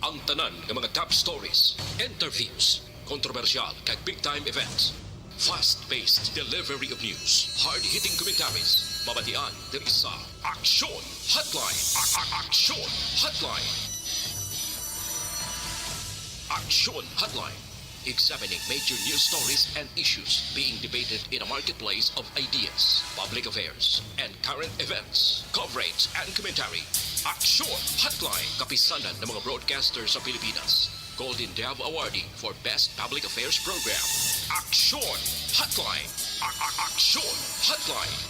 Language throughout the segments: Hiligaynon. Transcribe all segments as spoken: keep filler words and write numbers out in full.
Ang tanan nga mga top stories, interviews, kontrobersyal kag big time events. Fast-paced delivery of news, hard-hitting commentaries, mabatian diri sa Aksyon Hotline. A- a- Aksyon Hotline. Aksyon Hotline. Examining major news stories and issues being debated in a marketplace of ideas, public affairs, and current events. Coverage and commentary. Aksyon Hotline. Kapisanan ng mga broadcaster sa Pilipinas. Golden Dove Awardee for Best Public Affairs Program. Aksyon Hotline. A- a- Aksyon Hotline.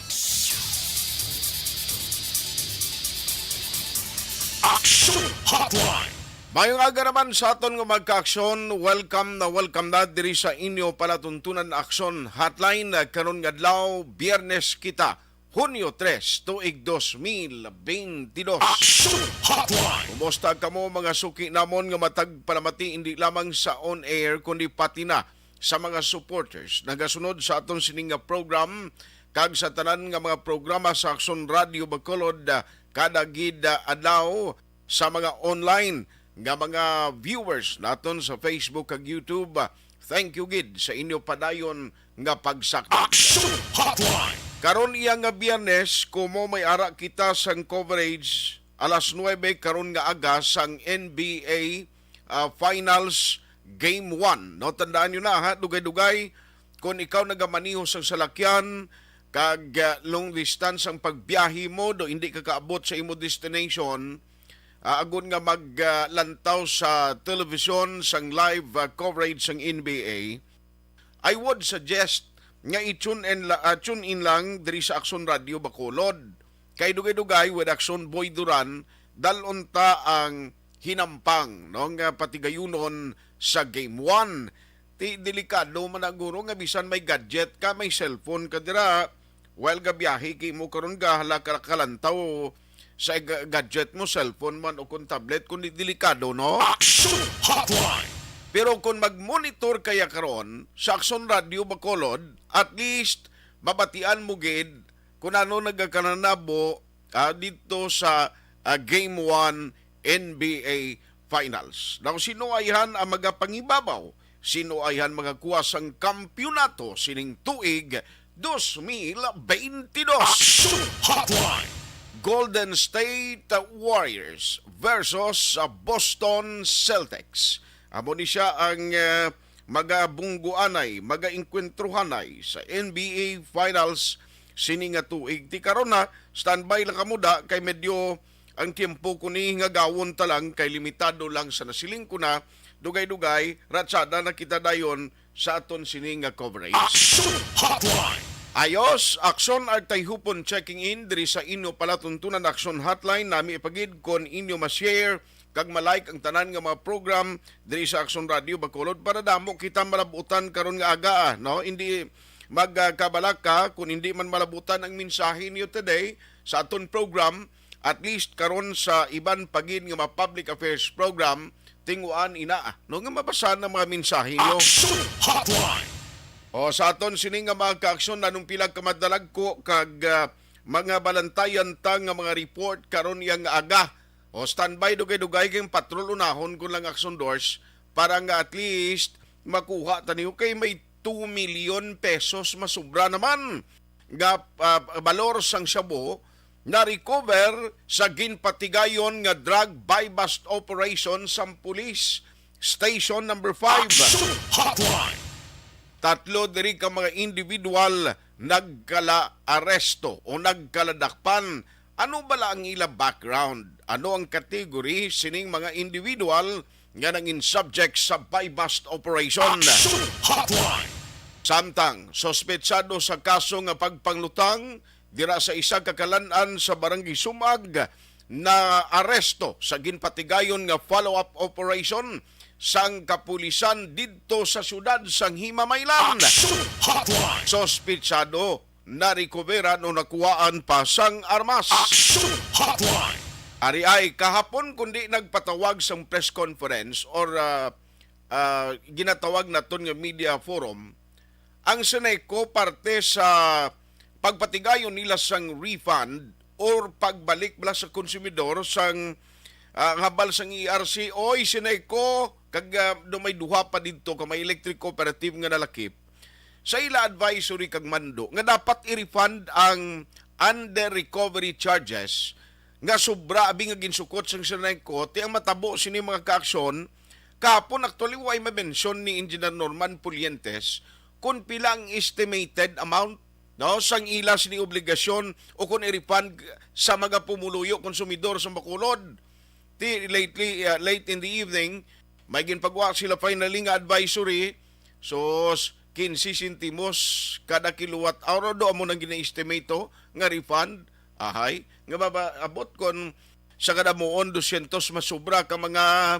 Aksyon Hotline. Mayong aga naman sa aton nga magka-aksyon. Welcome na welcome na diri sa inyo palatuntunan Aksyon Hotline. Karon nga adlaw, Biyernes kita, Hunyo tres, tuig dos mil beintidos. Aksyon Hotline. Kumusta kamo, mga suki namon nga matag palamati, hindi lamang sa on air kundi pati na sa mga supporters nagasunod sa aton sining nga program kag sa tanan nga mga programa sa Aksyon Radio Bacolod, ah, kada gid, ah, adlaw, sa mga online nga mga viewers naton sa Facebook kag YouTube. Thank you gid sa inyo padayon nga pagsakit. Action Hotline. Karon iya nga Biyernes, kumo may ara kita sang coverage alas nuebe karon nga aga sang N B A, ah, Finals Game one. No, tandaan nyo na, ha, dugay-dugay, kung ikaw nagamaniho sang salakyan, kag, ah, long distance ang pagbiyahe mo, do hindi ka kaabot sa imo destination, ah, agon nga maglantaw sa television sang live, ah, coverage sang N B A, I would suggest nga i-tune in, la, ah, tune in lang diri sa Aksyon Radio Bacolod. Kay dugay-dugay with Aksyon Boy Duran, dalon ta ang hinampang, no, nga patigayunon sa Game one. Ti, delikado man na, guro, nga bisan may gadget ka, may cellphone ka dira, while gabiyahe kay mo karon, gahala ka kalantaw sa ga-, gadget mo, cellphone man o kung tablet, kundi delikado, no? Action Hotline. Pero kung mag-monitor kaya karon sa Aksyon Radio Bacolod, at least mabatian mo gid kung ano nagakananabo, ah, dito sa, ah, Game one N B A Finals. Now, sino ayhan ang magapangibabaw? Sino ayhan magakuha sang kampiyonato sining tuig dos mil beintidos? Action Hotline. Golden State Warriors versus sa Boston Celtics. Amo ni siya ang, eh, magabungguanay, magaengkwentruhanay sa N B A Finals sini nga tuig. Ti karon na, standby lang kamo da, kay medyo ang tiyempo ko ni nga gawon ta lang kay limitado lang sa nasiling ko na, dugay-dugay, ratsada na kita dayon sa aton sini nga coverage. Action Hotline. Ayos, Aksyon Artay Hupon checking in diri sa inyo palatuntunan Aksyon Hotline. Nami ipagid kon inyo ma-share kag ma-like ang tanan nga mga program diri sa Aksyon Radio Bacolod para damo kita malabutan karon nga aga, ah, no? Hindi magkabalaka kung hindi man malabutan ang mensahe niyo today sa aton program, at least karon sa iban pa gid nga mga public affairs program, tinguan ina, no, nga mabasa ang mga mensahe niyo. Action Hotline. O, sa aton sini nga mga kaaksyon, nanong pila ka madalagko kag, ah, mga balantayan ta nga mga report karon yang aga. O, standby, dugay-dugay kay patrol unahon ko lang, Aksyon Dors, para nga at least makuha ta niyo kay may two million pesos masubra naman nga, ah, balor sang shabu na-recover sa ginpatigayon nga drug buy-bust operation sang Police Station Number five. Action Hotline. Tatlo diri ka mga individual nagkala-aresto o nagkaladakpan. Ano bala ang ila background? Ano ang category sining mga individual nga nangin subject sa buy-bust operation? Action Hotline. Samtang suspetsado sa kaso nga pagpanglutang dira sa isa ka kalan-an sa Barangay Sumag, naaresto sa ginpatigayon nga follow-up operation sang kapulisan didto sa siyudad sang Himamaylan. Action Hotline. Suspetsado narekoberan o nakuhaan pa sang armas. Action Hotline. Ari ay kahapon, kundi nagpatawag sang press conference or, ah, ah, ginatawag naton nga media forum ang Seneco parte sa pagpatigayon nila sang refund or pagbalik bala sa konsumidor sang, Ah, ang hambal sang E R C, oy, Syneco, kag, ah, do may duha pa didto ka may electric cooperative nga nalakip sa ila advisory kag mando nga dapat i-refund ang under recovery charges nga sobra abi nga ginsukot sang Syneco. Ti ang matabo sini, mga kaaksyon, kahapon actually way ma-mention ni Engineer Norman Pulientes kung pila ang estimated amount, no, sang ila sini obligasyon o kung i-refund sa mga pumuluyo, konsumidor sa Bacolod. Ti lately, uh, late in the evening, may ginpagwa sila finally nga advisory. So, quince sentimos kada kilowatt hour do amo nang gina-estimate nga refund. Ahay, nga maabot kon sa kada muon dosyentos masubra ka mga,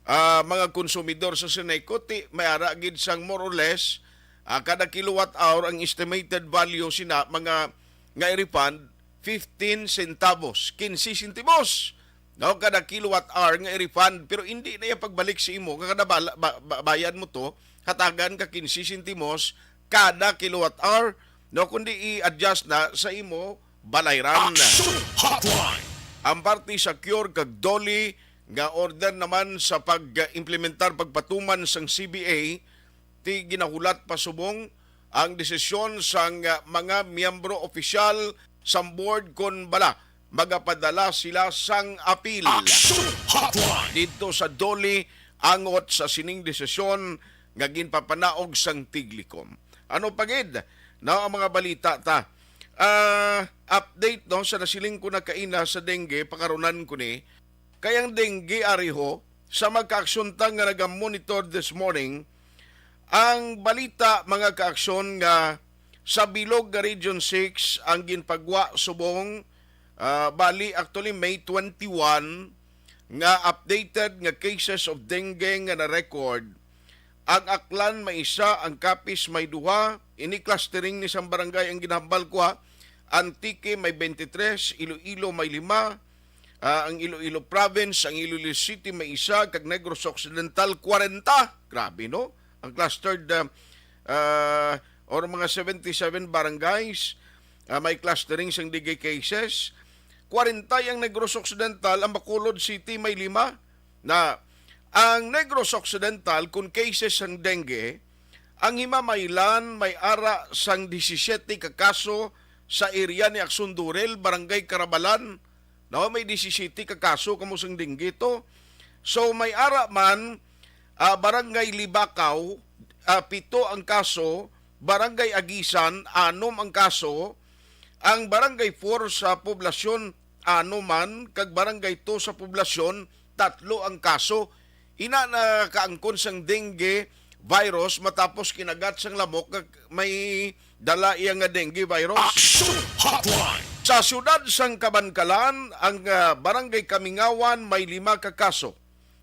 ah, mga konsumidor sa Syneco, ti may ara gid sang more or less, ah, kada kilowatt hour ang estimated value sina mga nga i-refund fifteen centavos, quince sentimos, no, kada kilowatt hour nga i-refund, pero hindi na iya pagbalik sa imo nga kada bala, ba, ba, bayad mo to, hatagan ka quince sentimos kada kilowatt hour, no, kundi i-adjust na sa imo balayran. Action Hotline. Ang parte sa Cure kag Dole nga order naman sa pag-implementar pagpatuman sang C B A, ti ginahulat pa subong ang desisyon sang, ah, mga miyembro opisyal sang board kon bala magapadala sila sang apil. Action Hotline. Didto sa Dole angot sa sining desisyon nga ginpapanaog sang Tiglikom. Ano pa gid na ang mga balita ta? Ah, update, no, sa nasiling ko na kaina sa dengue, pakarunan ko ni. Kay ang dengue, ari ho, sa magkaaksyon ta nga naga-monitor this morning, ang balita, mga kaaksyon, nga sa bilog nga Region six ang ginpagwa subong, ah, bali, actually, May twenty-one, nga updated nga cases of dengue nga na-record. Ang Aklan may isa, ang Capiz may duha. Ini clustering ni sang barangay ang ginahambal ko, ha. Antique may twenty-three, Iloilo may lima, ah, ang Iloilo Province, ang Iloilo City may isa, kag Negros Occidental, kwarenta. Grabe, no? Ang clustered, ah, ah, or mga seventy-seven barangays, ah, may clustering sang dengue cases. Kwarenta ang Negros Occidental, ang Bacolod City may lima. Na ang Negros Occidental, kun cases sang dengue, ang Himamaylan may ara sang disisiete ka kaso, sa area ni Aksondurel, Barangay Carabalan, no, may disisiete ka kaso kamo sang dengue to. So, may ara man, ah, Barangay Libacao, ah, pito ang kaso, Barangay Aguisan, anom ang kaso, ang Barangay four sa poblasyon, ano man, kag Barangay two sa poblasyon, tatlo ang kaso. Ina nakaangkon sang dengue virus matapos kinagat sang lamok nga may dala iya nga dengue virus. Action Hotline. Sa siyudad sang Kabankalan, ang, ah, Barangay Kamingawan may lima ka kaso.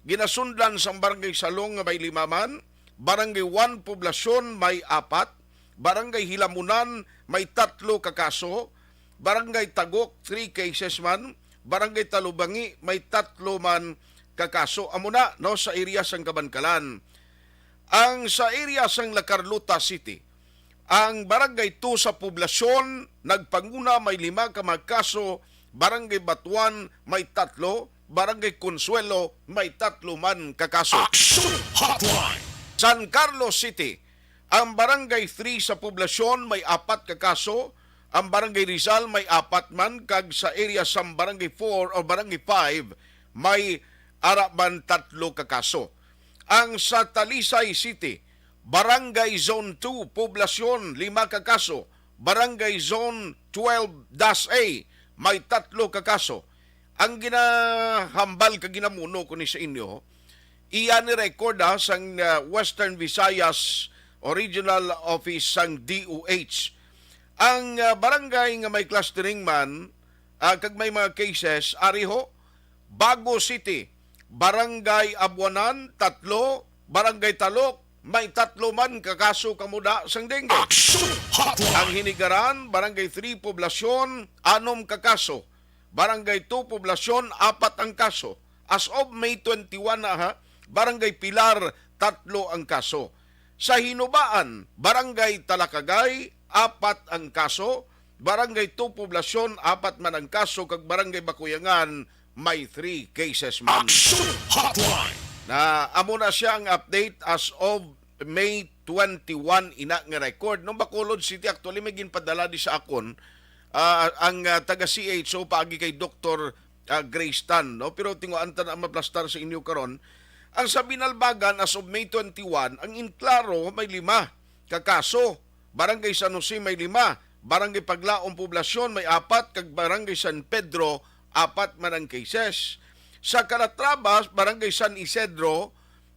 Ginasundan sang Barangay Salong nga may lima man, Barangay one Poblacion may apat, Barangay Hilamunan may tatlo ka kaso, Barangay Tagok, three cases man, Barangay Talubangi may tatlo man ka kaso. Amo na, no, sa area sang Kabankalan. Ang sa area sang La Carlota City, ang Barangay two sa poblasyon nagpanguna, may lima ka mga kaso, Barangay Batuan may tatlo, Barangay Consuelo may tatlo man ka kaso. Action Hotline. San Carlos City, ang Barangay three sa poblasyon may apat ka kaso, ang Barangay Rizal may apat man, kag sa area sang Barangay four o Barangay five may ara man tatlo ka kaso. Ang sa Talisay City, Barangay Zone two, poblasyon, lima ka kaso. Barangay Zone twelve dash A, may tatlo ka kaso. Ang ginahambal kag ginamuno ko ni sa inyo, iya ni record, ha, sang, ah, Western Visayas Regional Office sang D O H. Ang, ah, barangay nga may clustering man, ah, kag may mga cases, ari ho, Bago City, Barangay Abuanan, tatlo, Barangay Talok, may tatlo man ka kaso kamo da sang dengue. Action Hotline. Ang Hinigaran, Barangay three Poblacion, anom ka kaso. Barangay two Poblacion, apat ang kaso. As of May twenty-one na, ha, Barangay Pilar, tatlo ang kaso. Sa Hinubaan, Barangay Talakagay, apat ang kaso. Barangay two Poblacion, apat man ang kaso, kag Barangay Bakuyangan, may three cases man. Action Hotline! Na amo na siya ang update as of May twenty-one ina nga record. Nung Bacolod City, actually, may ginpadala di sa akon, ah, ang, ah, taga C H O paagi kay Doktor, ah, Grace Tan, no? Pero tinguan ta na maplastar sa inyo karon. Ang sa Binalbagan, as of May twenty-one, ang Inklaro may lima ka kaso. Barangay San Jose may lima, Barangay Paglaom Poblacion may apat, kag Barangay San Pedro, apat man ang cases. Sa Calatrava, Barangay San Isidro,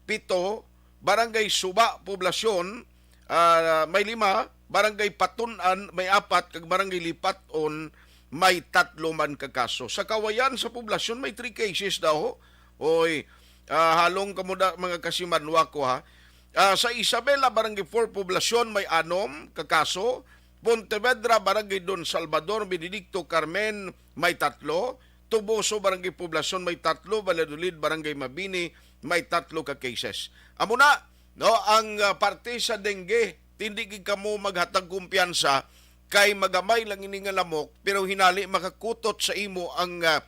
pito, Barangay Suba Poblacion, ah, may lima, Barangay Patun-an may apat, kag Barangay Lipat-on may tatlo man ka kaso. Sa Kawayan sa Poblacion may three cases daw. Oy, ah, halong kamo da, mga kasimanwa ko, ha. Ah, sa Isabela, Barangay four Poblacion, may anom ka kaso. Pontevedra, Barangay Don Salvador, Benedicto Carmen, may tatlo. Toboso, Barangay Poblacion, may tatlo. Valladolid, Barangay Mabini, may tatlo ka cases. Amo na, no, ang, ah, parte sa dengue, hindi gid kamo maghatag kumpiyansa kay magamay lang ini nga lamok, pero hinali makakutot sa imo ang, ah,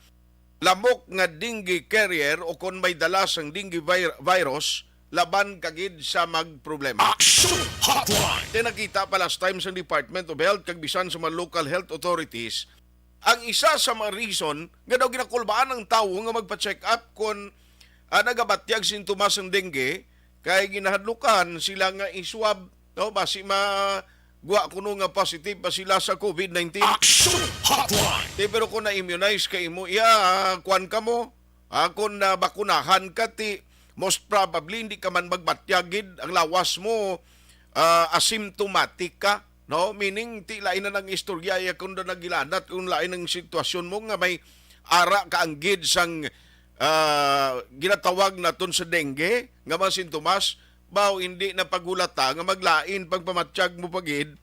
lamok nga dengue carrier o kon may dala sang dengue vir-, virus laban ka gid sa magproblema. Action Hotline! Kay nakita pa last time sa Department of Health kag bisan sa mga local health authorities, ang isa sa mga reason nga daw ginakulbaan ang tawo nga magpa-check up kon, ah, nagabatyag sintomas sang dengue, kay ginahadlukan sila nga i-swab, no, basi ma-, gwa kuno nga positive pa sila sa covid nineteen. Action Hotline! Ti, pero kung na-immunize ka imo, iya, kuwan ka mo, ah, kung nabakunahan ka, ti, most probably, hindi ka man magbatyag gid. Ang lawas mo, ah, asymptomatic ka, no? Meaning, ti, lain na nang istorya, iya, kung na nagilanat, kung lain ang sitwasyon mo, nga may ara ka anggid sang, ah, ginatawag naton sa dengue, nga mga sintomas, baw hindi na paghulata nga maglain pagpamatyag mo pa gid,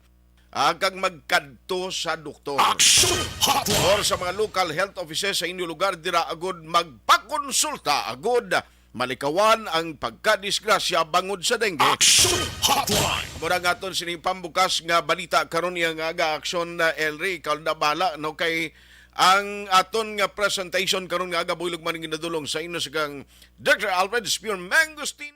ah, kag magkadto sa doktor. Action Hotline! Or sa mga local health offices sa inyo lugar, dira agud magpakonsulta agud malikawan ang pagkadisgrasya bangod sa dengue. Action Hotline! Mura nga aton sining pambukas nga balita karon, iya nga aga, Action, ah, Elry, ikaw na bala, no, kay ang aton nga presentation karon nga aga, buylog man ginadulong sa inyo sa kang Doctor Alfred Spear Mangustin.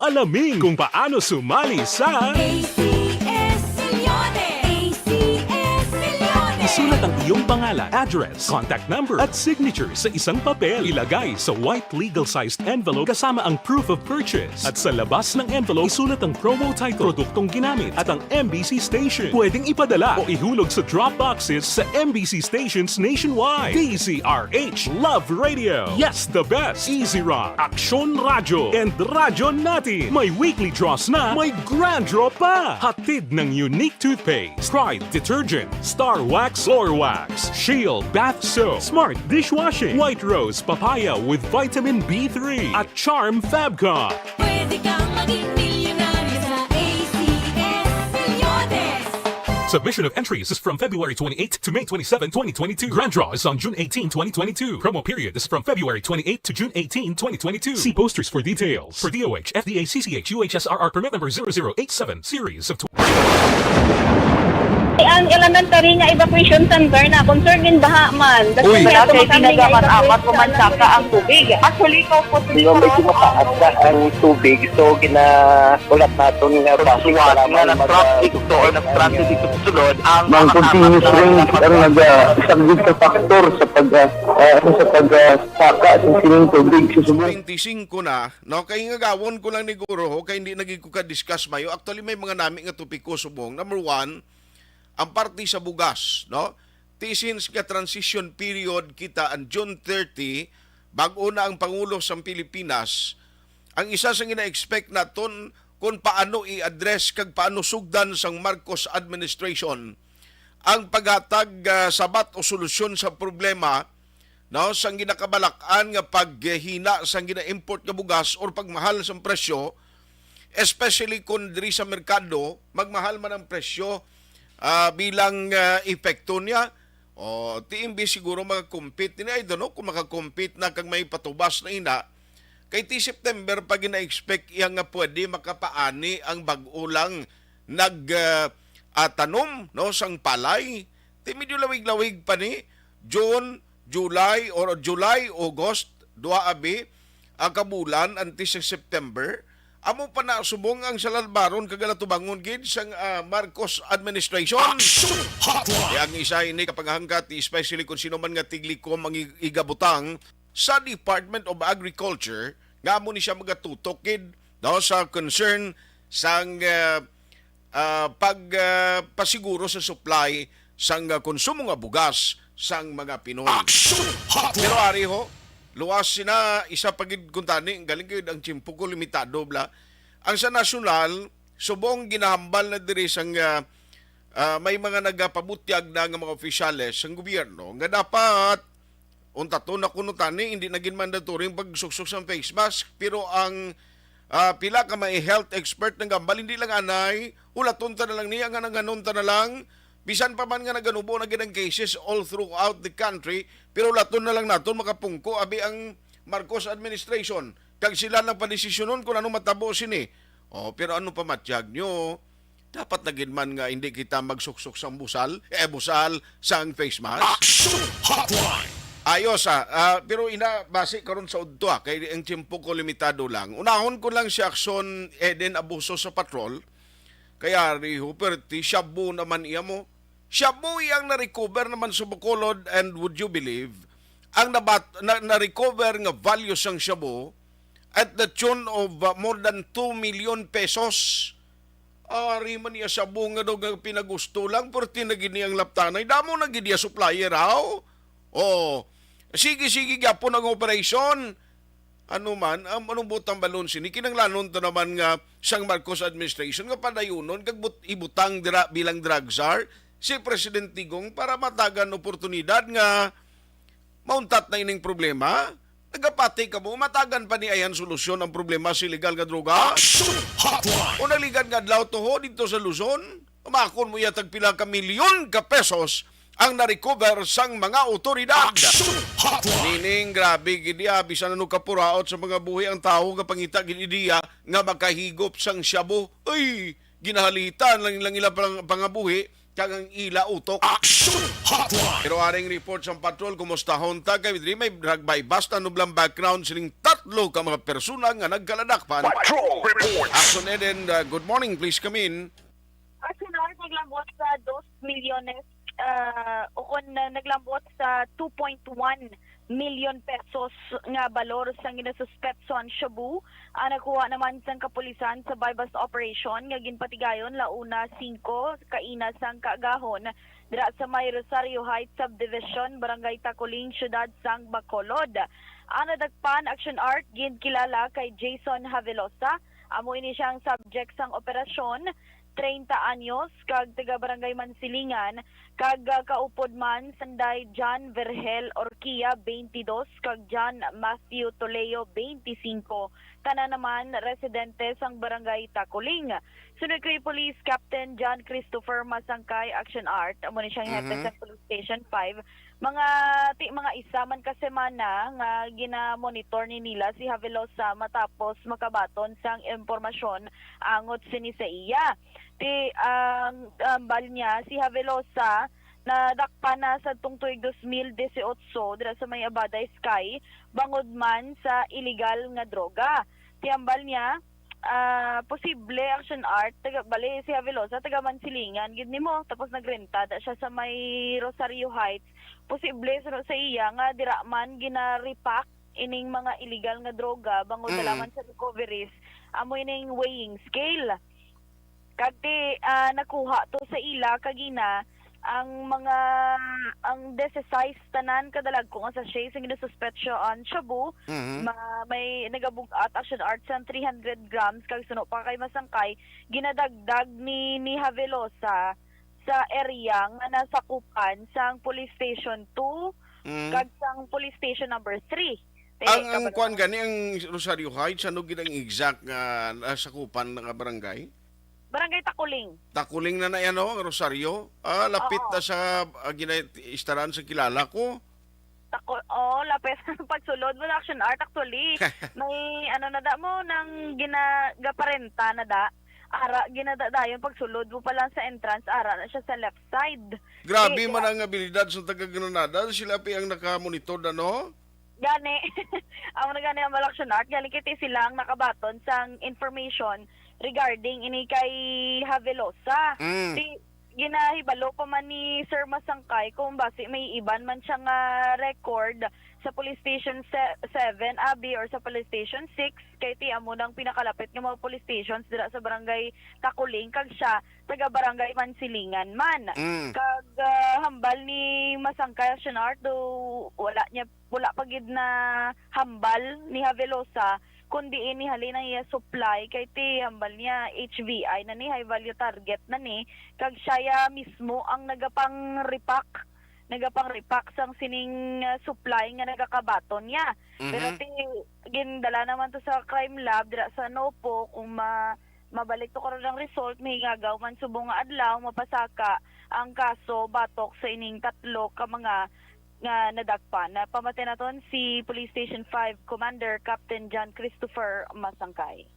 Alamin kung paano sumali sa A C S Milyones! A C S Milyones! Isulat ang iyong pangalan, address, contact number, at signature sa isang papel. Ilagay sa white legal-sized envelope kasama ang proof of purchase. At sa labas ng envelope, isulat ang promo title, produktong ginamit, at ang M B C station. Pwedeng ipadala o ihulog sa drop boxes sa M B C stations nationwide. D Z R H Love Radio. Yes, the best. Easy Rock, Aksyon Radyo, and Radyo Natin. May weekly draws na, may grand draw pa. Hatid ng Unique Toothpaste, Pride Detergent, Star Wax Floor Wax, Shield Bath Soap, Smart Dishwashing, White Rose Papaya with Vitamin B three, at Charm Fabcon. Pwede kang maging milyonaryo sa A C S Milyones. Submission of entries is from February twenty-eighth to May twenty-seven, twenty twenty-two. Grand draw is on June eighteen, twenty twenty-two. Promo period is from February twenty-eighth to June eighteen, twenty twenty-two. See posters for details. For D O H, F D A, C C H, U H S R R permit number zero zero eight seven, series of tw- Ang elementary nga evacuation center na concern in baha man. Uy. Wala kay kami nga ginamat-amat evacuation ko man center saka ang tubig. Actually, ikaw po, Di ba, medyo mataas na ang tubig, so ginahulat naton nga basi nga wala nga man nag-traffic mag-, to or nag-traffic dito sa sulod, ang mga continuous rain ang nag-, ah, isa gid sa factor sa pag, ah, ah, ano, sa pag, ah, saka sa sining tubig sa Subong. Twenty-five na, no? Kay nga gawon ko lang ni Guro, kay hindi na gid ko ka-discuss mayo. Actually, may mga nami nga topiko subong. Number one, ang parte sa bugas, no? Ti since nga transition period kita ang June thirty, bag-o na ang Pangulo sa Pilipinas, ang isa sa gina-expect naton kung paano i-address kag paano sugdan sang Marcos administration ang paghatag, ah, sabat o solusyon sa problema, no, sang ginakabalak-an nga paghina sang gina-import nga bugas or pagmahal sang presyo, especially kung diri sa merkado, magmahal man ang presyo, ah, bilang, ah, epekto niya. O, T M B siguro maka-compete. Ini, I don't know kung maka-compete na kag may patubas na ina. Kay ti September pa gina-expect iya nga pwede makapaani ang bag-o lang nag, ah, ah, tanom, no, sang palay. Ti medyo lawig-lawig pa ni June, July, or July, August, duha abi, ah, ka bulan antes sa September. Amo pa na subong ang saladbaron kag alatubangon gid sang, ah, Marcos administration. Action Hotline! Kaya ang isa ini kapangahangkat, especially kung sino man nga tiglikom ang ig-, igabutang sa Department of Agriculture, nga amo ni siya magatutok gid, no, sa concern sang, ah, ah, pag, ah, pasiguro sa supply sang, ah, konsumo nga bugas sang mga Pinoy. Action Hotline! Pero ari ho, luwas sina isa pa gid kuntani, galing gid ang tiyempo ko limitado bla. Ang sa nasyonal, subong ginahambal na diri sang, ah, ah, may mga nagapabutyag na nga mga opisyales sang gobyerno nga dapat unta to na kuno tani, hindi na gid mandatory ang pagsuksok sang face mask, pero ang, ah, pila ka may health expert nagambal, hindi lang anay, hulaton ta na lang niya nga nanghanon ta na lang, bisan pa man nga naganubo na gid ang cases all throughout the country, pero hulaton na lang naton makapungko abi ang Marcos administration, kag sila lang padesisyonon kung ano matabo sini. Oh, pero ano pa matyag nyo? Dapat na gid man nga hindi kita magsuksok sang busal, eh, busal sang face mask. Action Hotline! Ayos, ah. Ah, pero ina, basi karon sa udto, ah, kay ang tiyempo ko limitado lang. Unahon ko lang si Action Eden Abuso sa patrol. Kaya ari ho, perti, shabu naman iya mo. Shabu iyang na-recover naman sa Bacolod, and would you believe, ang nabat-, na, na-recover nga value sang shabu at the tune of, uh, more than two million pesos. Ari man iya shabu nga daw nga pinagusto lang, perti na gid niyang laptanay. Damo na gid iya supplier, haw? Oh, sige, sige gyapon ang operasyon. Ano man, um, anong butang balon sini? Kinanglanon to naman nga sang Marcos administration nga padayunon kag but-, ibutang dira bilang drug czar si President Digong para matagan oportunidad nga mauntat na ining problema. Nagapati ka mo, matagan pa ni ayan solusyon ang problema sa illegal nga droga? Action Hotline! O naligan nga adlaw to ho dito sa Luzon? Umakon mo iya tag pila ka milyon ka pesos ang na-recover sang mga otoridad. Action Hotline! Nining grabe gid iya, bisan ano kapuraot sa mga buhi ang tawo nga pangita gid iya nga makahigop sang shabu. Uy, ginahalitan lang, lang ila pang, pangabuhi kag ang ila utok. Action Hotline! Pero aring report sang patrol, kumustahon ta kay diri may drug buy bust, ano blang background sining tatlo ka mga persona nga nagkaladakpan. Patrol report! Action Eden, uh, good morning, please come in. Arsenal naglambot sa dos milyones, ah, o kon, ah, naglambot sa two point one million pesos nga balor sang ginasuspetsohan shabu ang nakuha naman sang kapulisan sa buy-bust operation nga ginpatigayon la una singko kaina sang kaagahon dira sa may Rosario Heights Subdivision, Barangay Taculing, Siyudad sang Bacolod. Ang nadakpan, Action Art, ginkilala kay Jason Havelosa. Amo ini siya ang subject sang operasyon. Treinta anyos, kag taga Barangay Mansilingan, kag, ah, kaupod man sanday John Vergel Orquia, twenty-dos, kag John Matthew Toleo, twenty-cinco, tanan naman residente sang Barangay Taculing. Suno kay Police Captain John Christopher Masangkay, Action Art, amo ni siyang hepe Mhm. sa Police Station five. Mga ti-, mga isa man ka semana nga gina-monitor ni nila si Havelosa matapos makabaton sang impormasyon angot sini sa iya. Ti ang, ang hambal niya, si Havelosa nadakpan na sa tong tuig dos mil dieciocho dira sa may Abada Sky bangod man sa iligal nga droga. Ti hambal niya, ah, posible, Action Art, taga, bali, si Havelosa, taga Mansilingan gid nimo, tapos nagrenta da siya sa may Rosario Heights. Posible, suno sa iya, nga dira man gina-repack ining mga illegal nga droga, bangod na Mm. lamang sa recoveries, amo ining weighing scale. Kag ti, ah, nakuha to sa ila kagina ang mga, ang dese-sais tanan kadalagko nga sachet sa ginasuspetsyohan shabu, Mhm. ma-, may nagabug-at, Action Art, sang three hundred grams, kag suno pa kay Masangkay, ginadagdag ni, ni Havelosa sa area nga nasakupan sang Police Station two Mm. kag sang Police Station number three. Ti, Ang, ang kabalo- kuwan gani, ang Rosario Heights, ano gid ang exact nga nasakupan nga barangay? Barangay Taculing. Taculing na na yan, oh, ang Rosario. Ah, lapit Oo. na sa, ah, gina-, istaran sa kilala ko. Taco-, Oo, lapis ang pagsulod mo na Action Art. Actually, may ano na da mo, nang ginagaparenta na da. Ara, ginadadayon pagsulod mo pa lang sa entrance, ara na siya sa left side. Grabe Eh, man ang abilidad sa taga Granada. Sila pi ang nakamonitor, ano? Gani. Amo na gani ang Action Art. Gani kay ti sila ang nakabaton sang information regarding ini kay Havelosa. Mm. Ti, ginahibalo pa man ni Sir Masangkay kung basi may iban man siya nga record sa Police Station se-, seven, abi, or sa Police Station six, kay ti amo nang pinakalapit nga mga police stations dira sa Barangay Takuling, kag siya taga Barangay Mansilingan man. Mm. Kag, ah, hambal ni Masangkay Action Art, do wala niya, wala pa gid na hambal ni Havelosa, kundi ini halin ang iya supply, kay ti hambal niya H V I na ni, high value target na ni, kag siya ya mismo ang nagapang-repack, nagapang-repack sang sining, ah, supply nga nagakabaton niya. Pero Mhm. ti, gindala naman to sa crime lab dira sa Nopo, kung ma-, mabalik to karon ang result, mahingagaw man subong nga adlaw, mapasaka ang kaso batok sa ining tatlo ka mga nga nadakpan. Napamati naton si Police Station five Commander Captain John Christopher Masangkay.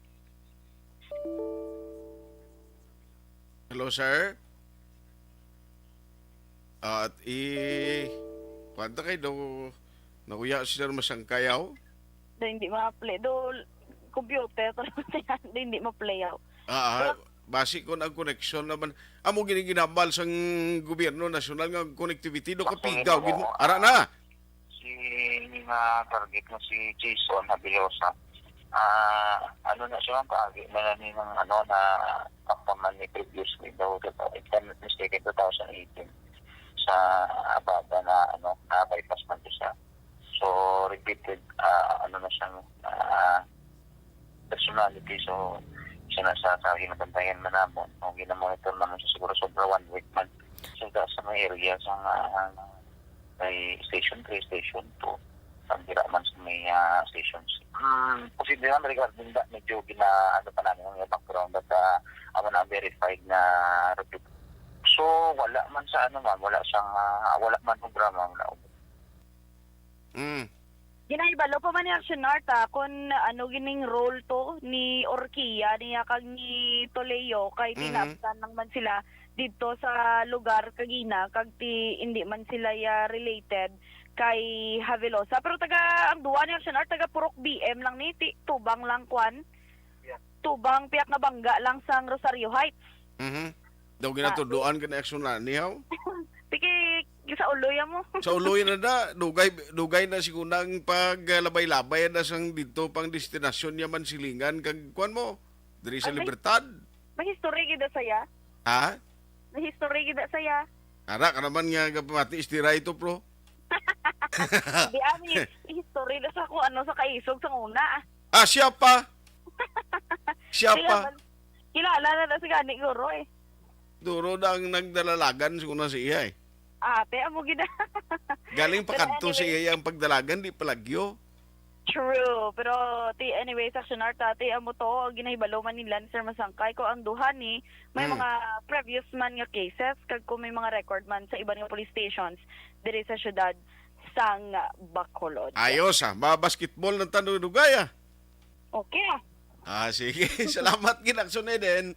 Hello, sir. At i-, kuwan ta kay daw nauya si Sir Masangkayaw. Do hindi ma-play. Do computer to lang siya. Do hindi ma-play yaw. Ah, ah, Pero basi kon ang koneksyon naman. Amo gini ginhambal sang gobyerno nasyonal nga connectivity do Basta kapigaw yun gid mo. mo, Ara ah, na. Si nga target mo si Jason Habilosa. Ah, ano na siya, ang kaagi na lang ni ng, ano, na kapaman ni previously daw, if I'm not mistaken, two thousand eighteen sa Ababa na, ano, na bypass man to siya. So, repeated, ah, ano na siya, ah, personality. So, siya na sa, sa ginabantayan man namon. O, ginamonitor naman siya siguro sobra one week man. So, sa may area sa, ah, may Station three, Station two, ang dira man sa may, ah, Station six. Hmm, posible man regarding that, medyo gina-, ano pa namin ang background, but, ah, amo na ang verified na report. So, wala man sa ano, ma'am, wala siyang, ah, wala man obra, ma'am, na obra. Mm. Ginahibalo pa man ni Action Art, ah, kung ano gining role to ni Orkia, niya kag ni Toleo, kay Mhm. tinaptan lang man sila didto sa lugar kagina, kag ti, hindi man sila ya related kay Havelosa. Pero taga, ang duwa ni Action Art, taga Purok B M lang ni, ti, tubang lang kwan. Yeah. Tubang piyak nga bangga lang sang Rosario Heights. Mhm. Daw Ah, ginatuduan ka na Action Art, nihaw? Sige, sa uloy mo. Sa uloy na da, dugay, dugay na siguro ang paglabay-labay na sang didto pang destinasyon niya Mansilingan kag kuwan mo, diri sa Ay, may Libertad. May history gid saya. Ha? May history gid saya. Ara ka naman nga gapamati, istira ito, bro. Di, ah, may history na sa kung ano sa kaisog sa una, ah. Ah, siya pa. Siya Kaya pa. man, kilala na na si gani, guro, eh. Duro na ang nagdalalagan sa una sa iya, eh. Ate, amo gid. Galing pa Pero kadto sa anyway, iya ang pagdalagan, di palagyo. True. Pero ti, anyway, Action Art, ate, amo to, ang ginahibalo man nila ni Sir Masangkay, ko ang duha ni, may Mm. mga previous man nga cases, kag kung may mga record man sa iban nga police stations diri sa syudad sang Bacolod. Ayos, ah. Mabasketball ng tanong dugay, ah. Okay, ah. Ah, sige. Salamat gid, Action Eden.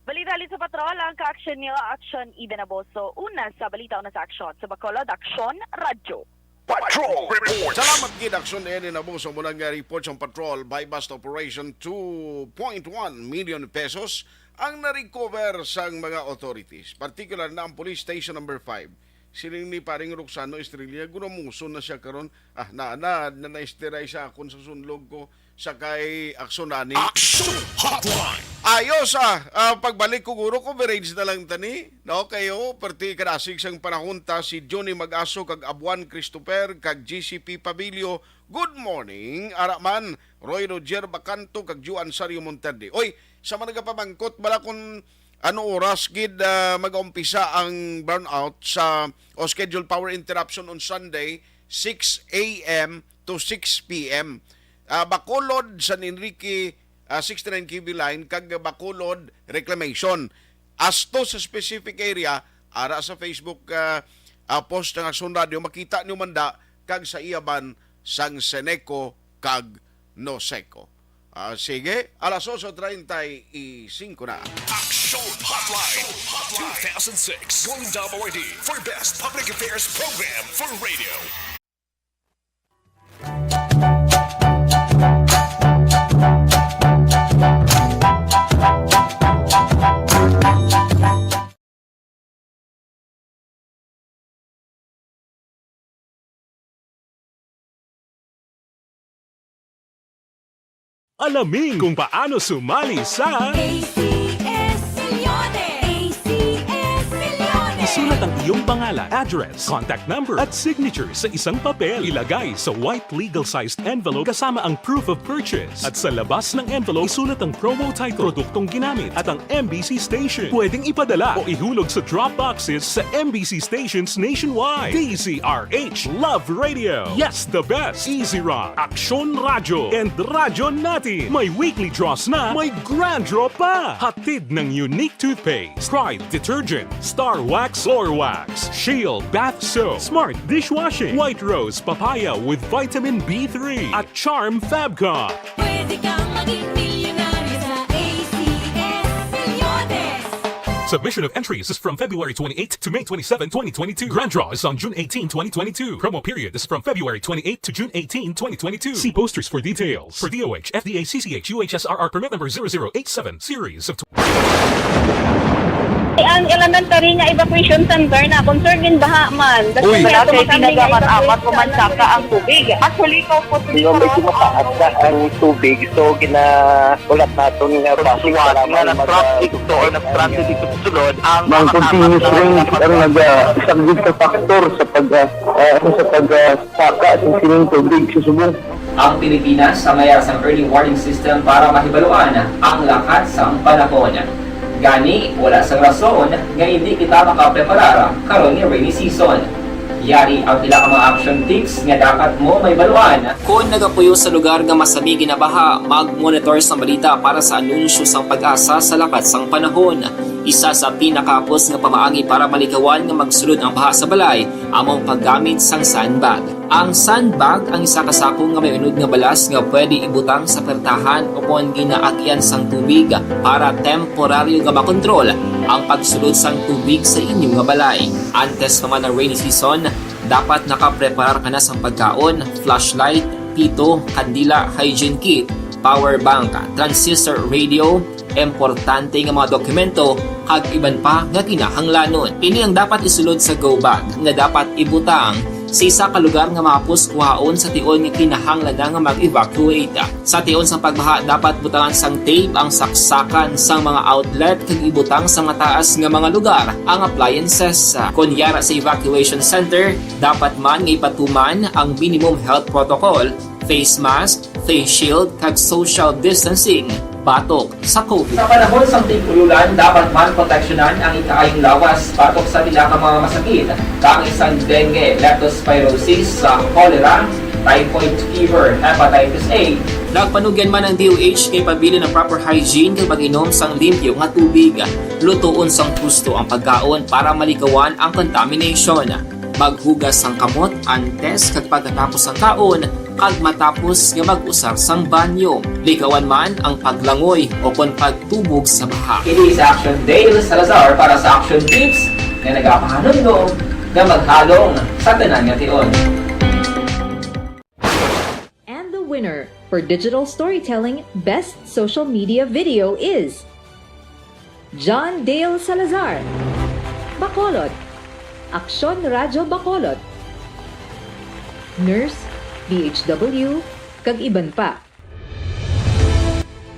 Balita halin sa patrol, ang ka-action niyo, Action Eden Aboso. Una sa balita, una sa aksyon. Sa Bacolod, Aksyon, Radyo. Patrol Report. Salamat gid, Action Eden Aboso. Muna nga report sa patrol, buy-bust operation, two point one million pesos ang na-recover sang mga authorities. Particular na ang Police Station number five. Siling ni Paring Roxano Estrella, guramuson na siya karon. Ah, na, na, na, na-esteray sa akon sa sunlog ko sa kay Action ani. Action Hotline. Ayos, ah, ah, pagbalik ko, guro, coverage na lang tani. No, kayo, perti kadasig sang panahon ta, si Johnny Mag-aso kag Abuan Christopher kag G C P Pabilio. Good morning, ara man, Roy Roger Bacanto kag Juan Sario Monterde. Oy, sa mga nagapamangkot, bala kung ano oras gid, ah, mag-umpisa ang brownout sa, o scheduled power interruption on Sunday, six A M to six P M. Ah, Bacolod, San Enrique, ah, sixty-nine K V line, kag Bacolod Reclamation. As to sa specific area, ara sa Facebook, ah, ah, post ng Action Radio, makita nyo man da kag sa iya man sang Seneco kag Noseco. Ah, sige, alas ocho treinta y cinco na. Action Hotline two thousand six Golden Dome Awardee for Best Public Affairs Program for Radio. Alamin kung paano sumali sa A C S Millones. A C S Millones. Isulat ang iyong pangalan, address, contact number, at signature sa isang papel. Ilagay sa white legal-sized envelope kasama ang proof of purchase. At sa labas ng envelope, isulat ang promo title, produktong ginamit, at ang M B C station. Pwedeng ipadala o ihulog sa drop boxes sa M B C stations nationwide. D Z R H Love Radio. Yes, the best. Easy Run, Aksyon Radyo, and Radyo Natin. May weekly draws na, may grand draw pa. Hatid ng Unique Toothpaste, Pride Detergent, Star Wax Floor Wax, Shield Bath Soap, Smart Dishwashing, White Rose Papaya with Vitamin B three, at Charm Fabcon. Pwede kang maging milyonaryo sa A C S Milyones. Submission of entries is from February twenty-eight to May twenty-seven, twenty twenty-two. Grand draw is on June eighteen, twenty twenty-two. Promo period is from February twenty-eight to June eighteen, twenty twenty-two. See posters for details. For D O H, F D A, C C H, U H S R R permit number zero zero eight seven, series of Ang elementary nga evacuation center na concern gid baha man. Uy. Wala kay tinaga man amat o mansaka ang tubig. Actually, ikaw po, di ba, medyo mataas na ang tubig, so ginaulat naton nga basi nga nag-traffic to or nag-transit dito sa sulod ang mga continuous rain ang nagasaglit sa factor sa pag, ah, ah, sa pag, ah, saka sa sining tubig sa subong. Ang Pilipinas ang mayara sang early warning system para mahibaluan ang lakat sang panahon. Gani, wala sang rason nga indi kita makapreparar karon nga rainy season. Yari ang pila ka mga action tips nga dapat mo mahibaluan. Kon nagapuyo sa lugar nga masami ginabaha, mag-monitor sang balita para sa anunsyo sang PAGASA sa lakat sang panahon. Isa sa pinakahapos nga pamaagi para malikawan nga magsulod ang baha sa balay amo ang paggamit sang sandbag. Ang sandbag ang isa ka sako nga may unod nga balas nga pwede ibutang sa pertahan ukon ginaagian sang tubig para temporaryo nga makontrol ang pagsulod sang tubig sa inyo nga balay. Antes pa man ang rainy season, dapat nakapreparar ka na sang pagkaon, flashlight, pito, kandila, hygiene kit, power bank, transistor radio, importante nga mga dokumento, kag iban pa nga kinahanglanon. Ini ang dapat isulod sa go bag nga dapat ibutang sa isa ka lugar nga mahapos kuhaon sa tion nga kinahanglan na nga mag-evacuate. Sa tion sang pagbaha, dapat butangan sang tape ang saksakan sang mga outlet kag ibutang sa mataas nga mga lugar ang appliances. Kon yara sa evacuation center, dapat man nga ipatuman ang minimum health protocol, face mask, face shield, kag social distancing batok sa COVID. Sa panahon sang tig-ululan, dapat man proteksyonan ang ikaayong lawas batok sa pila ka mga masakit, kaangay sang dengue, leptospirosis, sa cholera, typhoid fever, hepatitis A. Nagpanugyan man ang D O H nga ipabilin ang proper hygiene kag pag-inom sang limpyo nga tubig. Lutoon sang husto ang pagkaon para malikawan ang contamination. Maghugas sang kamot antes kag pagkatapos sang kaon, kag matapos nga mag-usar sang banyo. Likawan man ang paglangoy o kon pagtubog sa baha. Ini si Action Dale Salazar para sa Action Tips nga nagapahanumdom nga maghalong sa tanan nga tion. And the winner for digital storytelling best social media video is John Dale Salazar, Bacolod. Aksyon Radyo Bacolod. Nurse, D H W, kag iban pa.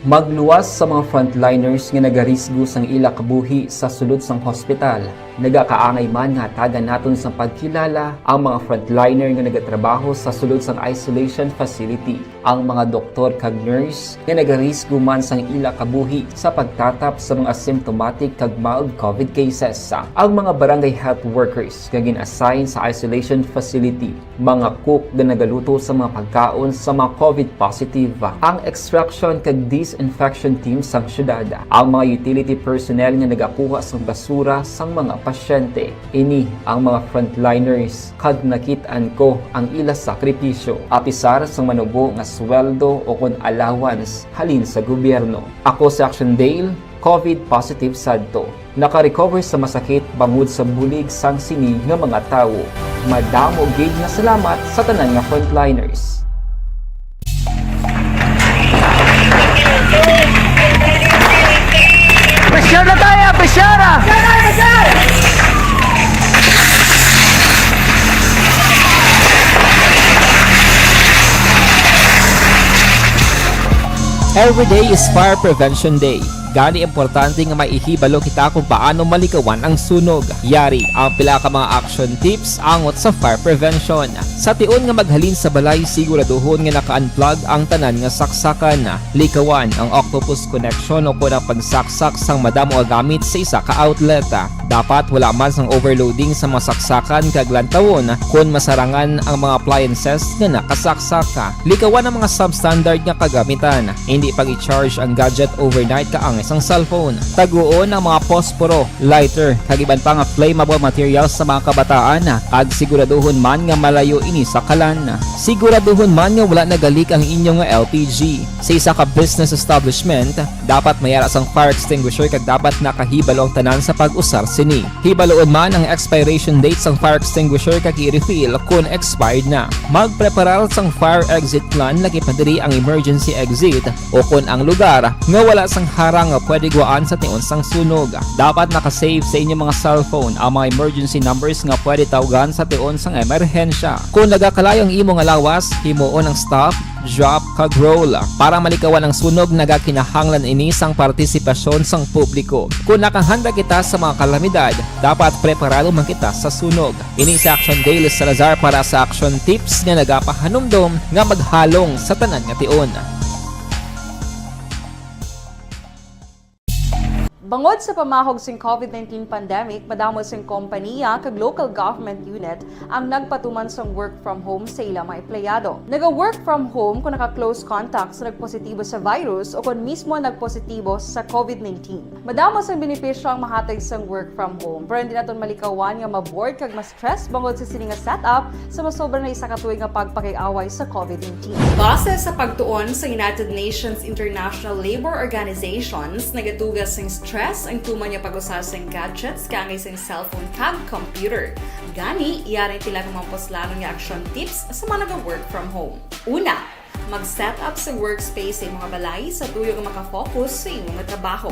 Magluwas sa mga frontliners nga nagarisgo sang ila kabuhi sa sulod sang hospital. Nagakaangay man nga hatagan naton sang pagkilala ang mga frontliner nga nagatrabaho sa sulod sang isolation facility, ang mga doktor kag nurse nga nagarisgo man sang ila kabuhi sa pagtatap sa mga asymptomatic kag mild COVID cases, ang mga barangay health workers nga gin-assign sa isolation facility, mga cook nga nagaluto sa mga pagkaon sa mga COVID positive, ang extraction kag disinfection team sang syudad, ang mga utility personnel nga nagakuha sang basura sang mga pasyente. Ini ang mga frontliners, kag nakit-an ko ang ila sakripisyo. Apisar sang manubo nga sweldo o kon allowance halin sa gobyerno. Ako si Action Dale, COVID positive sad to. Naka-recover sa masakit bangod sa bulig sang sini nga mga tawo. Madamo gid nga salamat sa tanan nga frontliners. Pressure na tayo! Pressure! Every day is Fire Prevention Day. Gani, importante nga maihibalo kita kung paano malikawan ang sunog. Yari ang pila ka mga action tips angot sa fire prevention. Sa tion nga maghalin sa balay, siguraduhon nga naka-unplug ang tanan nga saksakan. Likawan ang octopus connection o kon ang pagsaksak sang madamo nga gamit sa isa ka outlet. Dapat wala man sang overloading sa mga saksakan kag lantawon kon masarangan ang mga appliances nga nakasaksak. Likawan ang mga substandard nga kagamitan. Hindi pag-i-charge ang gadget overnight kaangay sang cellphone. Taguon ang mga posporo, lighter, kag iban pa nga flammable materials sa mga kabataan, kag siguraduhon man nga malayo ini sa kalan. Siguraduhon man nga wala nagalik ang inyo nga L P G. Sa isa ka business establishment, dapat may ara sang fire extinguisher kag dapat nakahibalo ang tanan sa pag-usar sini. Hibaluon man ang expiration date sang fire extinguisher kag i-refill kon expired na. Magpreparar sang fire exit plan, lakip na diri ang emergency exit o kon ang lugar nga wala sang harang nga pwede guwaan sa tion sang sunog. Dapat naka-save sa inyo mga cellphone ang mga emergency numbers nga pwede tawgan sa tion sang emerhensya. Kon nagakalayo ang imo nga lawas, himuon ang stop, drop, kag roll. Para malikawan ang sunog, nagakinahanglan ini sang partisipasyon sang publiko. Kon nakahanda kita sa mga kalamidad, dapat preparado man kita sa sunog. Ini si Action Dale Salazar para sa Action Tips nga nagapahanumdom nga maghalong sa tanan nga tion. Bangod sa pamahog sing COVID nineteen pandemic, madamo sing kompaniya kag local government unit ang nagpatuman sang work from home sa ila mga empleyado. Naga-work from home kung naka-close contact sa nagpositibo sa virus o kon mismo nagpositibo sa COVID nineteen. Madamo sang benepisyo ang mahatag sang work from home, pero hindi naton malikawan nga ma-bored kag ma-stress bangod sa sini nga setup sa masobra na isa ka tuig nga pagpakig-away sa COVID nineteen. Base sa pagtuon sa United Nations International Labor Organizations, nagatuga sing stress ang tuman nga pag-usa sing gadgets kaangay sing cellphone kag computer. Gani, yari pila ka mga puslanon nga action tips sa mga naga-work from home. Una, mag-set up sa workspace sa imong balay sa tuyo nga maka-focus sa imong trabaho.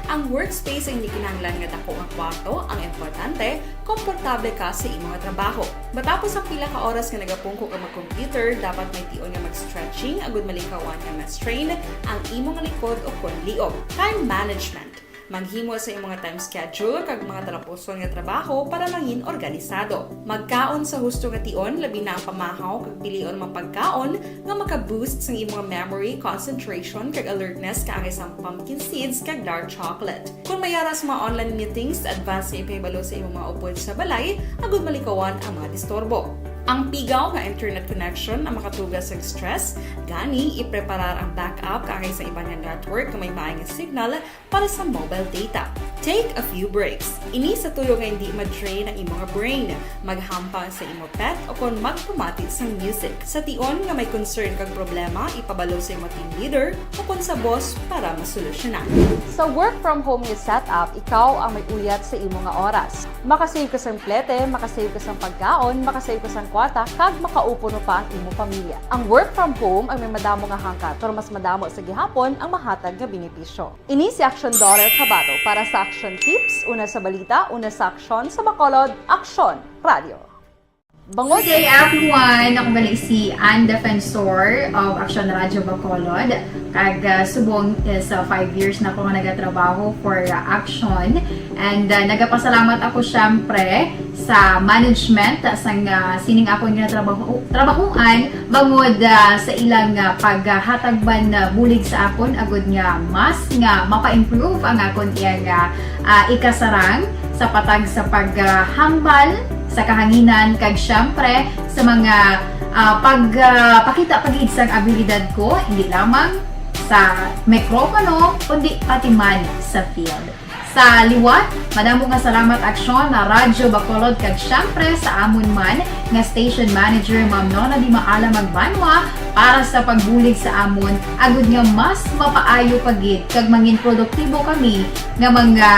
Ang workspace ay hindi kinahanglan nga dako nga kwarto, ang importante, komportable ka sa imong trabaho. Matapos ang pila ka oras nga nagapungko ka mag-computer, dapat may tion nga mag-stretching agud malikawan nga ma-strain ang imong likod o kon liog. Time management. Maghimo sa imong time schedule kag mga talapuson nga trabaho para mangin organisado. Magkaon sa husto nga tion, labi na ang pamahaw kag pilion ang mga pagkaon nga maka-boost sang imong memory, concentration, kag alertness kaangay sang pumpkin seeds kag dark chocolate. Kung may ara sa mga online meetings, advance nga ipahibalo sa imong mga upod sa balay agud malikawan ang mga disturbo. Ang pigaw nga internet connection ang makatuga sa stress, gani ipreparar ang backup kaangay sa iban nga network nga may maay nga signal para sa mobile data. Take a few breaks. Ini sa tuyo nga hindi ma-drain ang imong brain. Maghampang sa imo pet o kon magpamati sang music. Sa tion nga may concern kag problema, ipabalo sa imo team leader o kon sa boss para masolusyonan. Sa work from home nga setup, ikaw ang may uyat sa imo nga oras. Makasave ka sang plete, makasave ka sang pagkaon, makasave ka sang kwarta, kag makaupo no pa ang imo pamilya. Ang work from home ang may madamo nga hangkat, pero mas madamo sa gihapon ang mahatag nga benepisyo. Ini si Action Daughter Kabato para sa Action Tips, una sa balita, una sa aksyon, sa Bacolod, Aksyon Radio. Bangod Good day, everyone! Ako gali si Ann Defensor of Action Radio Bacolod. Kag, ah, subong is, ah, five years na ako nga nagatrabaho for, ah, Action. And, ah, nagapasalamat ako, syempre, sa management, ah, sang, ah, sining akon nga trabaho, trabahoan, bangod, ah, sa ilang, ah, paghatag man, ah, bulig sa akon, agud nga mas nga mapa-improve ang akon iyang, ah, ah, ikasarang sa patag sa paghambal sa kahanginan, kag syempre sa mga, ah, pag, ah, pakita pa gid sang abilidad ko, hindi lamang sa mikropono, kundi pati man sa field. Sa liwat, madamo nga salamat, Aksyon na Radyo Bacolod, kag siyempre sa amon man nga station manager, Ma'am Nona Di Maala Magbanwa, para sa pagbulig sa amon, agud nga mas mapaayo pa gid kag mangin produktibo kami nga mga,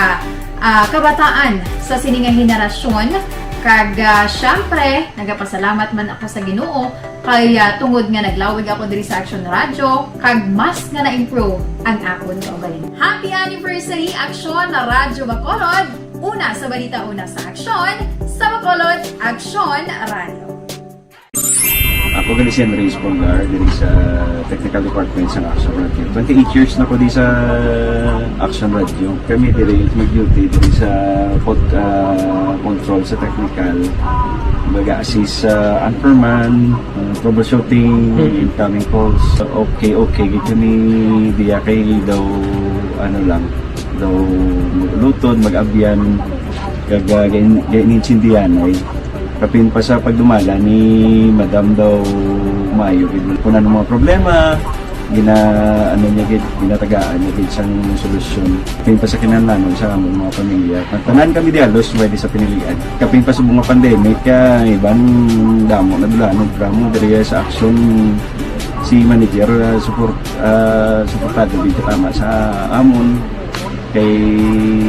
ah, kabataan sa sini nga henerasyon. Kag, ah, siyempre, nagapasalamat man ako sa Ginoo kay, ah, tungod nga naglawig ako diri sa Aksyon Radyo, kag mas nga na-improve ang akon kaugalingon. Happy anniversary, Aksyon na Radyo Bacolod! Una sa balita, una sa aksyon, sa Bacolod, Aksyon Radyo. Ako gali si Henry Espolgar diri sa Technical Department sa Action Radio. Twenty-eight years na ko di sa Action Radio. Kami diri mag-duty diri sa pod, ah, control sa technical. Baga assist sa anchorman, ah, troubleshooting, incoming calls. Okay, okay. Gid kami diya kay daw ano lang, daw mag-ulutod, mag-abyan, kag ah, gain- gainintindihan ay kapin pa sa pagdumala ni Madam daw maayo gid. Kung ano mga problema, gina ano niya gid, ginatagaan niya gid sang solusyon. Kapin pa sa kinahanglanon sa among mga pamilya. Tanan kami di halos pwede sa pinilian. Kapin pa sa mga pandemic, ah, iban damo na dula ano drama diri sa action si manager, ah, support ah, suportado gid tama sa amon kay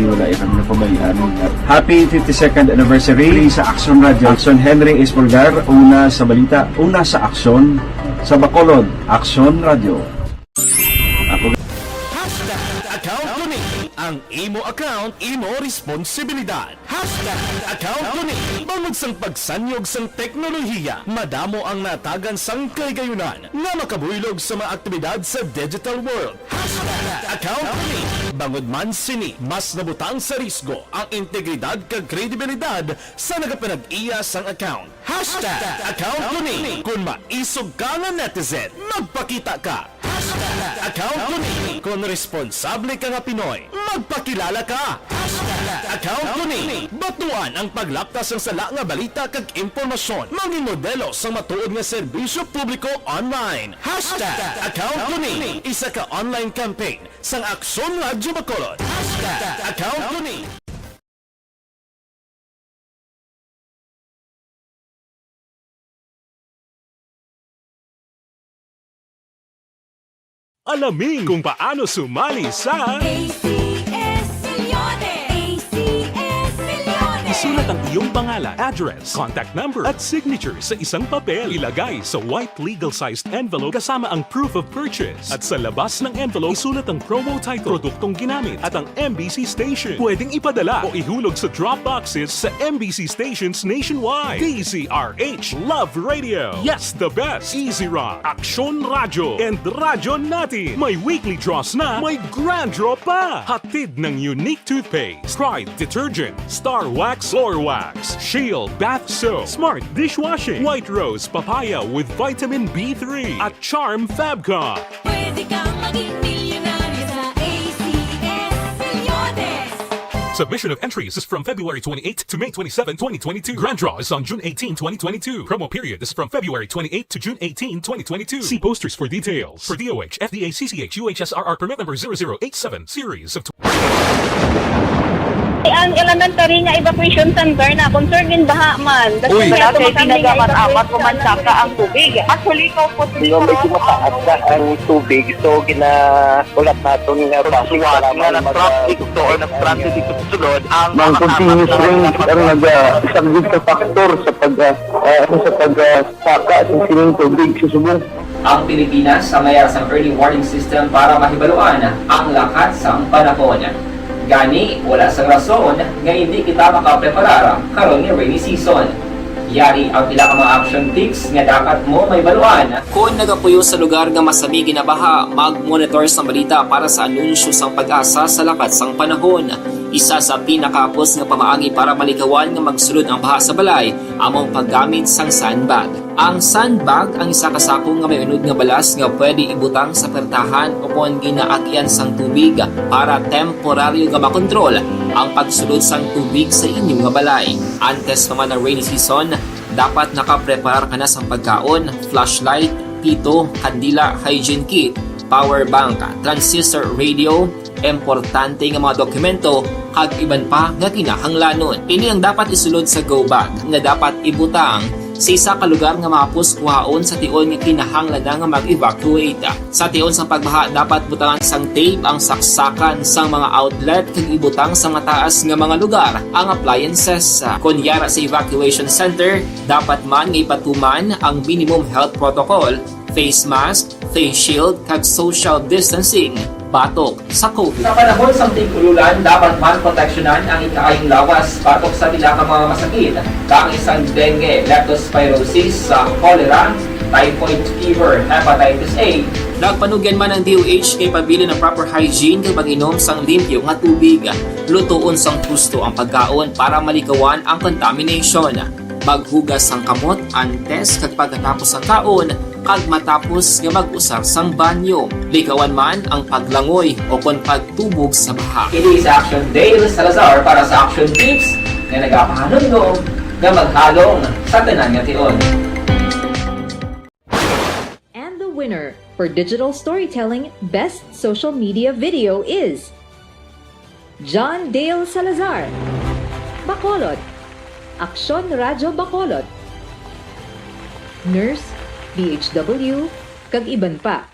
wala ya kami napabayaan. Happy fifty-second anniversary sa Action Radio. Action Henry Espolgar, una sa balita, una sa aksyon, sa Bacolod, Action Radio. Ako Hashtag account ko ni. Ang imo account, imo responsibilidad. Hashtag account ko ni. Bangod sang pagsanyog sang teknolohiya, madamo ang natagan sang kahigayonan nga makabuylog sa mga aktibidad sa digital world. Hashtag account ko ni. Bangod man sini, mas nabutang sa risgo ang integridad kag kredibilidad sa nagapanag-iya sang account. Hashtag account ko ni. Kon maisog ka nga netizen, magpakita ka. Hashtag account ko ni. Kon responsable ka nga Pinoy, magpakilala ka. Hashtag account ko ni. Batuan ang paglapta sang sala nga balita kag impormasyon. Mangin modelo sang matuod nga serbisyo publiko online. Hashtag account ko ni. Isa ka online campaign sang Aksyon Radyo Bacolod. Hashtag account ko ni. Alamin kung paano sumali sa A C S Millones! A C S Millones! Isulat ang iyong pangalan, address, contact number, at signature sa isang papel. Ilagay sa white legal-sized envelope kasama ang proof of purchase. At sa labas ng envelope, isulat ang promo title, produktong ginamit, at ang M B C station. Pwedeng ipadala o ihulog sa drop boxes sa M B C stations nationwide. D Z R H Love Radio. Yes, the best. Easy Rock, Aksyon Radyo, and Radyo Natin. May weekly draws na, may grand draw pa. Hatid ng Unique Toothpaste, Pride Detergent, Star Wax Floor Wax, Shield Bath Soap, Smart Dishwashing, White Rose Papaya with Vitamin B three, at Charm Fabcon. Pwede kang maging milyonaryo sa A C S Millones! Submission of entries is from February twenty-eighth to May twenty-seven, twenty twenty-two. Grand draw is on June eighteen, twenty twenty-two. Promo period is from February twenty-eighth to June eighteen, twenty twenty-two. See posters for details. For D O H, F D A, C C H, U H S R R permit number zero zero eight seven, series of Ang elementary nga evacuation center na concern gid baha man. Uy, wala kay tinaga man amat ko man saka ang tubig. Actually, ko po. Di ba may tumataas na ang tubig, so ginahulat naton nga basi nga nag-traffic to or nag-transit dito sa sulod ang mga continuous rain ang nag-isang sa factor sa pag ah, ah, sa pag ah, saka sa sining tubig sa subong. Ang Pilipinas ang mayara sang early warning system para mahibaluan ang lakat sang panahon. Gani, wala sang rason nga indi kita makapreparar karon nga rainy season. Yari ang pila ka mga action tips nga dapat mo mahibaluan. Kon nagapuyo sa lugar nga masami ginabaha, mag-monitor sang balita para sa anunsyo sang PAGASA sa lakat sang panahon. Isa sa pinakahapos nga pamaagi para malikawan nga magsulod ang baha sa balay amo ang paggamit sang sandbag. Ang sandbag ang isa ka sako nga may unod nga balas nga pwede ibutang sa pertahan ukon ginaagian sang tubig para temporaryo nga makontrol ang pagsulod sang tubig sa inyo nga balay. Antes pa man ang rainy season, dapat nakapreparar ka na sang pagkaon, flashlight, pito, kandila, hygiene kit, power bank, transistor radio, importante nga mga dokumento, kag iban pa nga kinahanglanon. Ini ang dapat isulod sa go bag nga dapat ibutang sa isa ka lugar nga mahapos kuhaon sa tion nga kinahanglan na nga mag-evacuate. Sa tion sang pagbaha, dapat butangan sang tape ang saksakan sang mga outlet kag ibutang sa mataas nga mga lugar ang appliances. Kon yara sa evacuation center, dapat man nga ipatuman ang minimum health protocol, face mask, face shield, kag social distancing batok sa COVID. Sa panahon sang tig-ululan, dapat man proteksyonan ang ikaayong lawas batok sa pila ka mga masakit, kaangay sang dengue, leptospirosis, sa cholera, typhoid fever, hepatitis A. Nagpanugyan man ang D O H kay pabilin ang proper hygiene kag pag-inom sang limpyo nga tubig. Lutoon sang husto ang pagkaon para malikawan ang contamination. Maghugas sang kamot antes kag pagkatapos sang kaon, kag matapos nga mag-usar sang banyo. Likawan man ang paglangoy o kon pagtubog sa baha. Ini si Action Dale Salazar para sa Action Tips nga nagapahanumdom nga maghalong sa tanan nga tion. And the winner for digital storytelling best social media video is John Dale Salazar, Bacolod, Aksyon Radyo Bacolod, Nurse, D H W, kag iban pa.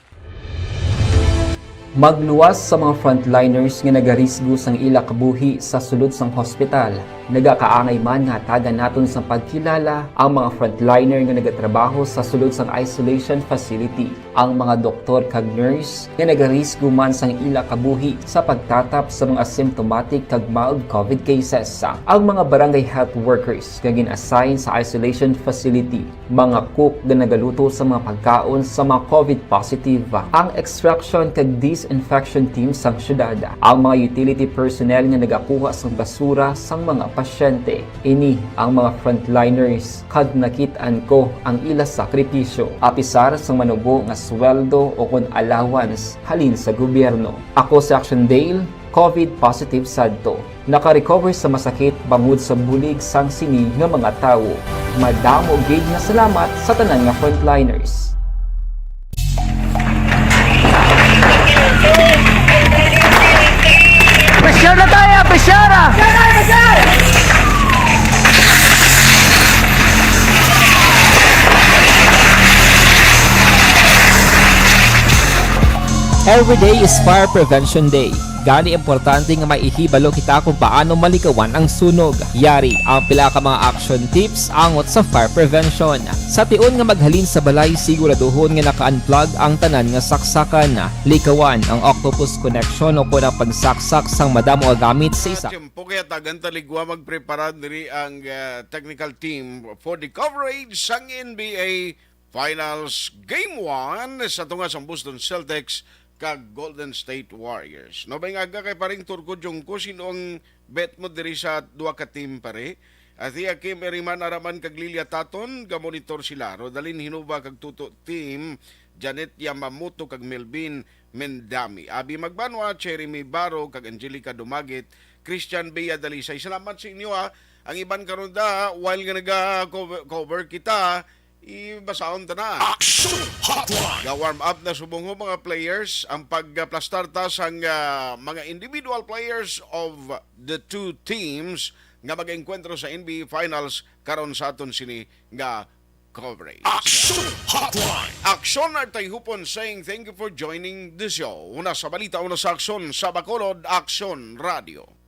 Magluwas sa mga frontliners nga nagarisgo sang ila kabuhi sa sulod sang hospital. Nagakaangay man nga hatagan naton sang pagkilala ang mga frontliner nga nagatrabaho sa sulod sang isolation facility, ang mga doktor kag nurse nga nagarisgo man sang ila kabuhi sa pagtatap sa mga symptomatic kag mild COVID cases, ang mga barangay health workers nga gin-assign sa isolation facility, mga cook nga nagaluto sa mga pagkaon sa mga COVID positive, ang extraction kag disinfection team sang syudad, ang mga utility personnel nga nagakuha sang basura sang mga pasyente. Ini ang mga frontliners, kag nakit-an ko ang ila sakripisyo. Apisar sang manubo nga sweldo o kon allowance halin sa gobyerno. Ako si Action Dale, COVID positive sadto. Naka-recover sa masakit bangod sa bulig sang sini nga mga tawo. Madamo gid nga salamat sa tanan nga frontliners. Pressure na tayo! Pressure! Every day is Fire Prevention Day. Gani, importante nga maihibalo kita kung paano malikawan ang sunog. Yari ang pila ka mga action tips angot sa fire prevention. Sa tion nga maghalin sa balay, siguraduhon nga naka-unplug ang tanan nga saksakan. Likawan ang octopus connection o kon ang pagsaksak sang madamo nga gamit sa isa. Tiyempo kaya tagan taligwa magprepara diri ang, ah, technical team for the coverage sang N B A Finals Game one sa tunga sang Boston Celtics kag Golden State Warriors. No, may nga aga kay paring Turco Jungko, sino ang bet mo diri sa duha ka team, pare? Athea Kim Eriman Araman kag Lilia Taton, gamonitor sila. Rodalyn Hinuba kag Tuto Team, Janet Yamamoto kag Melvin Mendami. Abi Magbanwa, Cherry May Baro kag Angelica Dumagit, Christian Bea Dalisay. Salamat sa inyo, ha. Ang iban karon da, while nga naga-cover, cover kita, ibasahon ta na. Action Hotline. Ga-warm up na subong ho, mga players, ang pagplastar ta sang, ah, mga individual players of the two teams nga mag-enkwentro sa N B A Finals karon sa aton sini nga coverage. Action Hotline. Action Artay Hupon saying thank you for joining the show. Una sa balita, una sa aksyon sa Bacolod, Aksyon Radio.